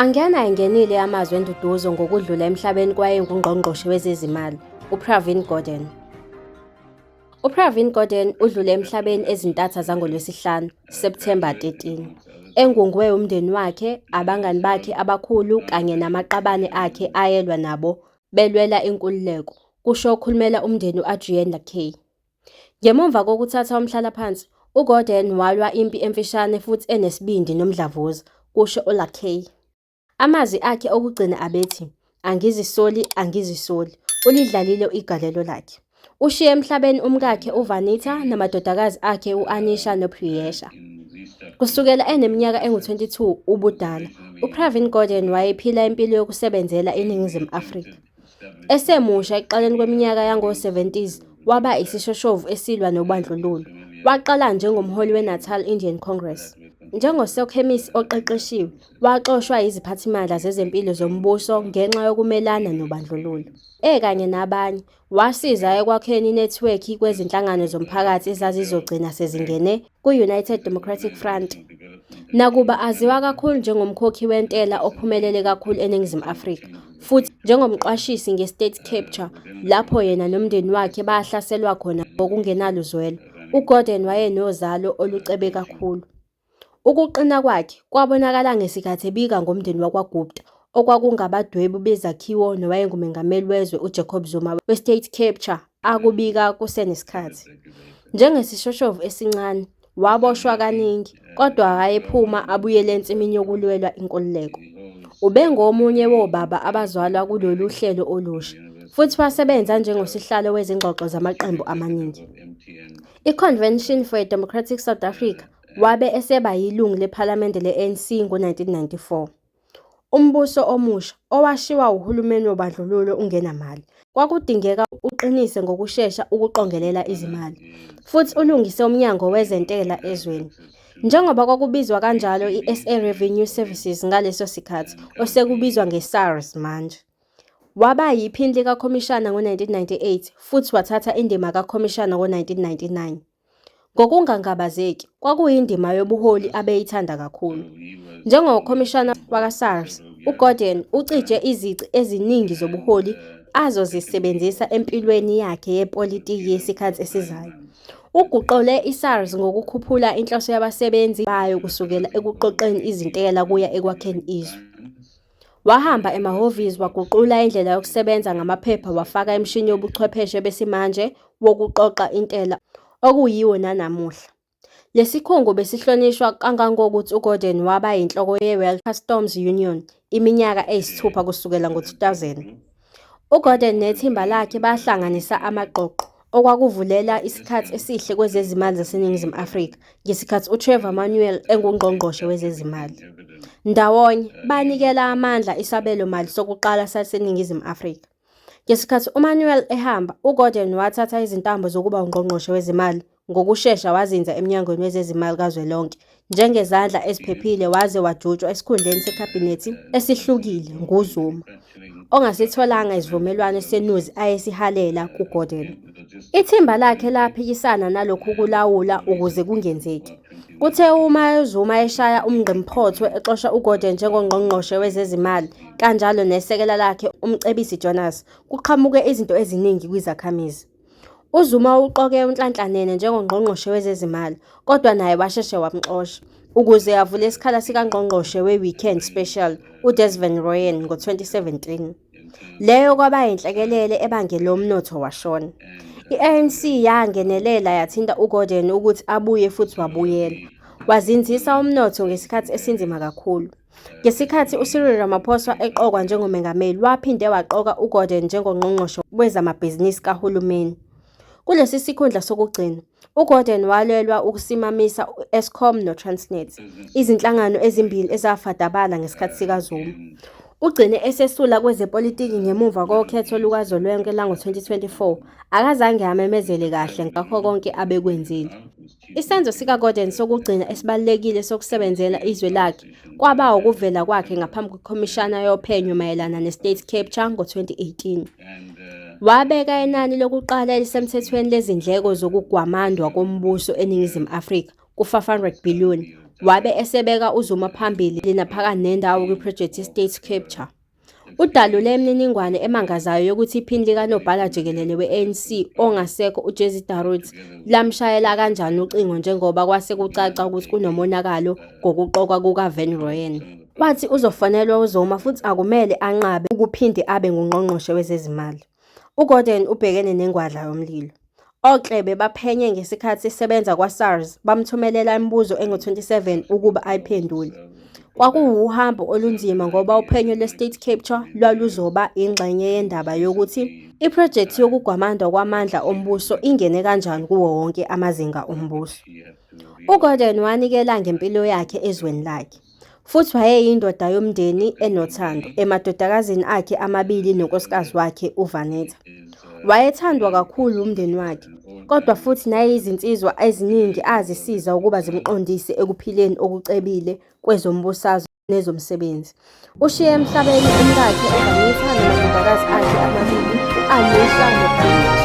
Angena engenile amazwi enduduzo ngokudlula emhlabeni kwayenguNgqongqoshe Wezezimali, uPravin Gordhan. UPravin Gordhan udlule emhlabeni ezintatha zangoLwesihlanu, Septhemba 13, engungwe umndeni wakhe, abangani bakhe abakhulu kanye namaqabane akhe ayelwa nabo belwela inkululeko, kusho okhulumela umndeni u-Adrian Lackay. Ngemuva kokuthatha umhlalaphansi, uGordhan walwa impi emfishane futhi enesibindi nomdlavuza, kusho uLackay. Amazwi akhe okugcina abethi, "Angizisoli, angizisoli, ulidlalile igalelo lakhe." Ushiye emhlabeni umkakhe uVanita namadodakazi akhe u-Anisha noPriyesha. Kusukela eneminyaka engu-22 ubudala, uPravin Gordhan wayephila impilo yokusebenzela iNingizimu Afrika. Esemusha ekuqaleni kweminyaka yango-70s waba isishoshovu esilwa nobandlululo. Waqala njengomholi weNatal Indian Congress. Njengosokhemisi oqeqeshiwe, waxoshwa yiziphathimandla zezempilo zombuso ngenxa yokumelana nobandlululo. Ekanye nabanye, wasiza ekwakheni inethiwekhi kwezinhlangano zomphakathi ezazizogcina sezingene ku-United Democratic Front. Nakuba aziwa kakhulu njengomkhokhi wentela ophumelele kakhulu eNingizimu Afrika, futhi njengomqwashisi nge-state capture lapho yena nomndeni wakhe bahlaselwa khona ngokungenaluzwelo, uGordhan wayenozalo olucebe kakhulu. Ukuqina kwakhe kwabonakala ngesikhathi ebika ngomndeni wakwaGupta okwakungabadwebi bezakhiwo nowayengumengameli wezwe uJacob Zuma we-state capture akubika kusenesikhathi. Njengesishoshovu esincane, waboshwa kaningi, kodwa wayephuma abuyele ensimini yokulwela inkululeko. Ubengomunye wobaba abazalwa kulolu hlelo olusha, futhi wasebenza njengosihlalo wezingxoxo zamaqembu amaningi. I-Convention for a Democratic South Africa wabe eseba yilungu lephalamende le-ANC ngo-1994. Umbuso omusha, owashiywa uhulumeni wobandlululo ungenamali, kwakudingeka uqinise ngokushesha ukuqongelela izimali, futhi ulungise uMnyango Wezentela ezweni, njengoba kwakubizwa kanjalo i-SA Revenue Services ngaleso sikhathi, osekubizwa nge-SARS manje. Waba yiphini likakhomishana ngo-1998 futhi wathatha indima kakhomishana ngo-1999. Ngokungangabazeki, kwakuyindima yobuholi abeyithanda kakhulu. Njengokhomishana waka-SARS, uGordhan ucije izici eziningi zobuholi azozisebenzisa empilweni yakhe yepolitiki yesikhathi esizayo. Uguqule i-SARS ngokukhuphula inhloso yabasebenzi bayo kusukela ekuqoqeni izintela kuya ekwakheni izwe. Wahamba emahhovisi waguqula indlela yokusebenza ngamaphepha wafaka imishini yobuchwepheshe besimanje wokuqoqa intela okuyiwo nanamuhla. Lesikhungo besihlonishwa kangangokuthi uGordhan waba yinhloko ye-World Customs Union iminyaka eyisithupha kusukela ngo-2000. UGordhan nethimba lakhe bahlanganisa amaqoqo, okwakuvulela isikhathi esihle kwezezimali zaseNingizimu Afrika ngesikhathi uTrevor Manuel enguNgqongqoshe Wezezimali. Ndawonye, banikela amandla isabelomali sokuqala saseNingizimu Afrika. Ngesikhathi uManuel ehamba, uGordhan wathatha izintambo zokuba uNgqongqoshe Wezimali ngokushesha wazinza eMnyangweni Wezezimali kazwelonke njengezandla eziphephile waze wajutshwa esikhundleni seKhabhinethi esihlukile nguZuma, ongasitholanga isivumelwano senuzi ayesihalela kuGordhan. Ithimba lakhe laphikisana nalokhu kulawula ukuze kungenzeki. Kuthe uma uZuma eshaya ungqimphothwe exosha uGordhan njengoNgqongqoshe Wezezimali kanjalo nesekela lakhe uMcebisi Jonas, kuqhamuke izinto eziningi kwizakhamizi. UZuma uqoke uNhlanhla Nene njengoNgqongqoshe Wezezimali, kodwa naye washeshe wamxosha, ukuze avule isikhala sikaNgqongqoshe we-Weekend Special uDes van Rooyen ngo-2017. Leyo kwaba yinhlekelele ebangele umnotho washona. I-ANC yangenelela yathinta uGordhan ukuthi abuye futhi wabuyela. Wazinzisa umnotho ngesikhathi esinzima kakhulu. Ngesikhathi uCyril Ramaphosa eqokwa njengomengameli waphinde waqoka uGordhan njengoNgqongqoshe Wezamabhizinisi Kahulumeni. Kulesi sikhundla sokugcina, uGordhan walwelwa ukusimamisa u-Eskom noTransnet, izinhlangano ezimbili ezafadabala ngesikhathi sikaZuma. Ugcine esesula kwezepolitiki ngemuva kokhetho lukazwelonke lwango-2024, akazange amemezele kahle ngakho konke abekwenzile. Isenzo sikaGordhan sokugcina esibalulekile sokusebenzela izwe lakhe kwaba ukuvela kwakhe ngaphambi kwekhomishana yophenyo mayelana ne-state capture ngo-2018. Wabeka inani lokuqala elisemthethweni lezindleko zokugwamandwa kombuso eNingizimu Afrika ku-500 billion, Wabe esebeka uZuma phambili naphakathi nendawo kwiphrojekthi ye-State Capture. Udalule imininingwane emangazayo yokuthi iphini likaNobhala Jikelele we-ANC ongasekho uJerzy Darout lamshayela kanjani ucingo njengoba kwase kucaca ukuthi kunomonakalo ngokuqokwa kukaVan Rooyen. Wathi uzofonelwa uZuma futhi akumele anqabe ukuphinde abe nguNgqongqoshe Wezezimali. UGordhan ubhekene nengwadla yomlilo. Oklebe baphenye ngesikhathi esebenza kwaSARS bamthumelela imibuzo engu-27 ukuba ayiphendule. Kwakuwuhambo olunzima ngoba uphenyo lwe-state capture lwaluzoba ingxenye yendaba yokuthi iphrojekthi yokugwamandwa kwamandla ombuso ingene kanjani kuwo wonke amazinga ombuso. UGordhan wanikela ngempilo yakhe ezweni lakhe. Futhi wayeyindoda yomndeni enothando emadodakazini akhe amabili nonkosikazi wakhe uVanetta. Wayethandwa kakhulu umndeni wakhe, kodwa futhi nayizinsizwa eziningi azisiza ukuba zimqondise ekuphileni okucebile kwezombusazwe nezomsebenzi. Ushiye emhlabeni umkakhe uVanetta namadodakazi akhe amabili u-Anusha noPrina.